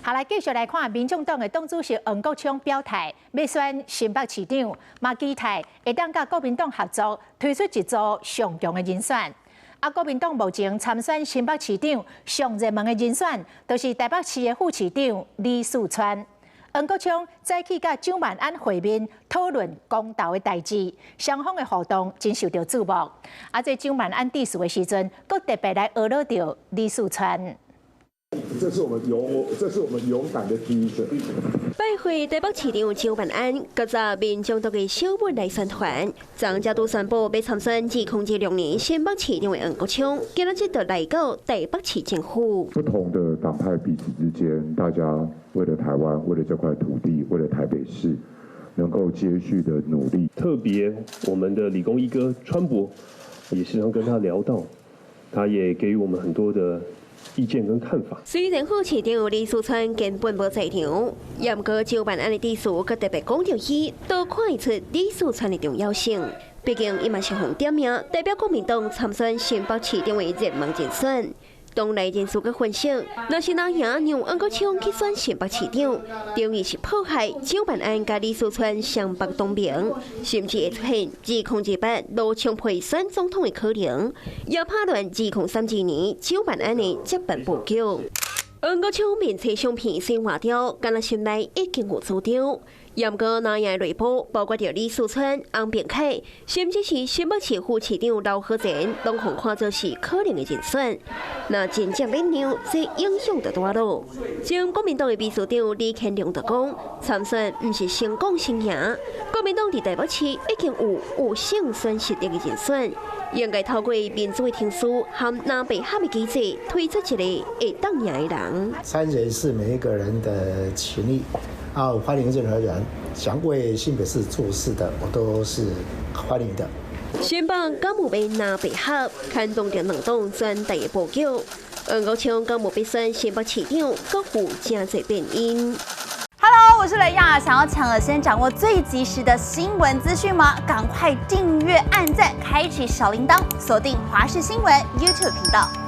好，來繼續來看民眾黨的黨主席黃國昌表態，欲選新北市長，嘛期待會當佮國民黨合作，推出一組上強的人選。啊，國民黨目前參選新北市長上熱門的人選，就是台北市的副市長李四川。黃國昌早起佮蔣萬安會面討論公投的代誌，雙方的互動真受著矚目。啊，這蔣萬安致辭的時陣，閣特別來呵咾著李四川。這是我們勇敢的第一步。拜會台北市長蔣萬安，閣集民眾黨的小本來宣傳，昨才拄宣布欲參選2026年新北市長的黃國昌，今仔日就來到台北市政府。不同的黨派彼此之間，大家為了台灣，為了這塊土地，為了台北市，能夠接續的努力。特別我們的理工一哥川博，也時常跟他聊到，他也給予我們很多的意見跟看法。雖然副市長李四川根本無在場，毋過蔣萬安的致辭，閣特別講著伊，都看會出李四川的重要性。畢竟伊嘛是予點名代表國民黨參選新北市長的熱門人選。黨內人士閣分析，若是若贏讓黃國昌去選新北市長，等於是破壞蔣萬安佮李四川雙北同盟，甚至會出現2028盧昌配選總統的可能，也拍亂2032年蔣萬安的接班布局。黃國昌面冊相片先換掉，敢若心內已經有主張。毋過藍營內部，包括著李四川、翁平凱，甚至是新北市副市長劉和前，攏予看做是可能的人選。若真正欲讓，這影響就大囉。前國民黨的秘書長李乾龍就講，參選毋是先講先贏，國民黨佇台北市已經有勝選實力的人選，應該透過民主的程序和藍白合的機制，推出一个會當贏的人。參選是每一個人的權利。啊，歡迎任何人想為新北市做事的，我都是歡迎的。新北敢有欲藍白合，牽動著兩黨全台的布局。黃國昌敢有欲選新北市長，閣有誠濟變因。 Hello，我是雷亞，想要搶先掌握最及時的新聞資訊嗎？趕快訂閱、按讚、開啟小鈴鐺，鎖定華視新聞 YouTube 頻道。